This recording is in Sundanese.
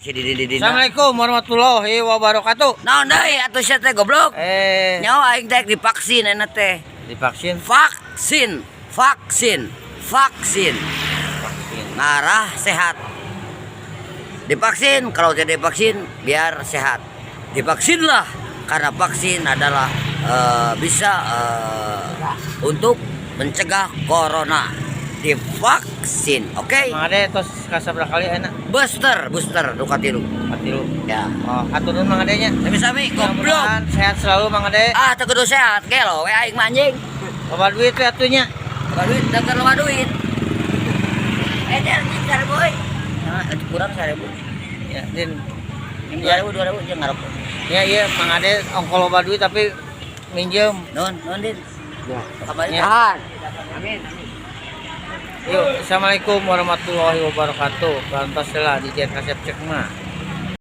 Si Didi Didi. Assalamualaikum warahmatullahi wabarakatuh. Naon deui atuh sia teh, goblok? Eh, Nyawa aing teh divaksin enak teh. Divaksin. Vaksin, vaksin, vaksin. Vaksin. Ngarah sehat. Divaksin, kalau tidak divaksin biar sehat. Divaksinlah karena vaksin adalah bisa untuk mencegah corona. Divaksin, oke? Mang Ade tos kasabaraha kali enak? Booster, booster nu katilu. Katilu. Ya. Oh, hatur nuhun, Mang Ade nya. Sami-sami, goblok. Mudah-mudahan sehat selalu, Mang Ade. Ah, teu kudu sehat, gelo we aing mah, anjing. Loba duit we atuh nya. Loba duit, daftar loba duit. Eh, der, anjing 1000 euy. Nah, kurang 1000. Ya, Din. 2000, 2000 jeung ngarokok. Ya, iya, Mang Ade ongko loba duit tapi minjem. Nuhun, nuhun, Din. Ya. Kamari Ya. tahan. Amin. Yuk, assalamualaikum warahmatullahi wabarakatuh. Parantos lah di Jen Kasep Cek mah.